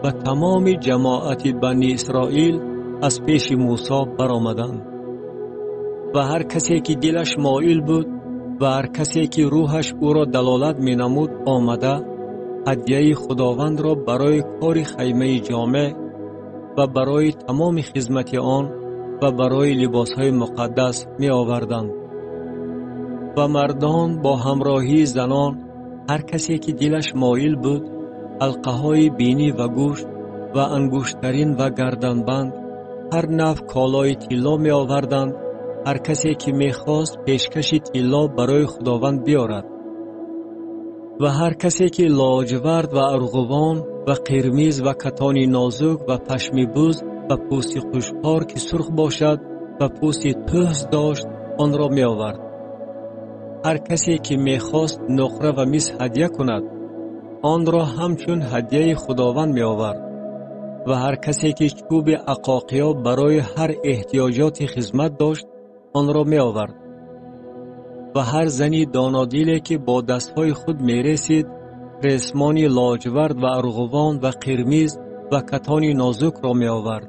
ва тамоми ҷамоати Бани Исроил аз пеши Мусо баромаданд. Ва ҳар касе ки дилаш моил буд ва ҳар касе ки рӯҳаш ӯро далолат менамуд омада, ҳадияи Худовандро барои кори хаймаи ҷомеъ ва барои тамоми хизмати он ва барои либосҳои муқаддас меоварданд. Ва мардон бо ҳамроҳии занон, ҳар касе ки дилаш моил буд, ҳалқаҳои бинӣ ва гӯш ва ангуштарин ва гарданбанд, ҳар навъ колои тилло меоварданд, ҳар касе ки мехост пешкаши тилло барои Худованд биёрад. Ва ҳар касе ки лоҷвард ва арғувон ва қирмиз ва катони нозук ва пашми буз ва пӯсти қушқор ки сурх бошад ва пӯсти тӯҳз дошт, онро меовард. Ҳар касе ки мехост нуқра ва мис ҳадя кунад, онро ҳамчун ҳадяи Худованд меовард. Ва ҳар касе ки чӯби ақоқиё барои ҳар эҳтиёҷоти хизмат дошт, онро меовард. Ва ҳар зани донодиле ки бо дастҳои худ мересид, ресмони лоҷвард ва арғувон ва қирмиз ва катони нозукро меовард.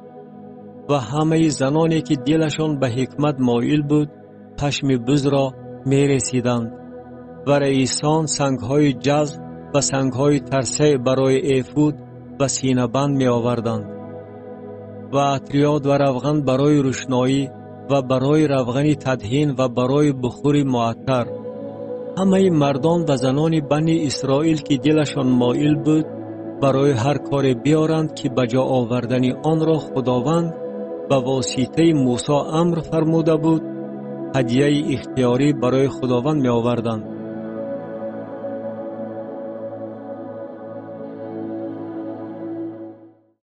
Ва ҳамаи заноне ки дилашон ба ҳикмат моил буд, пашми бузро мересиданд. Ва раисон сангҳои ҷазб ва сангҳои тарсе барои эфуд ва синабанд меоварданд. Ва атриёт ва равған барои рӯшноӣ ва барои равғани тадҳин ва барои бухури муаттар. Ҳамаи мардон ва занони Бани Исроил ки дилашон моил буд, барои ҳар коре биёранд ки ба ҷо овардани онро Худованд ба воситаи Мусо амр фармуда буд, ҳадияи ихтиёрӣ барои Худованд меоварданд.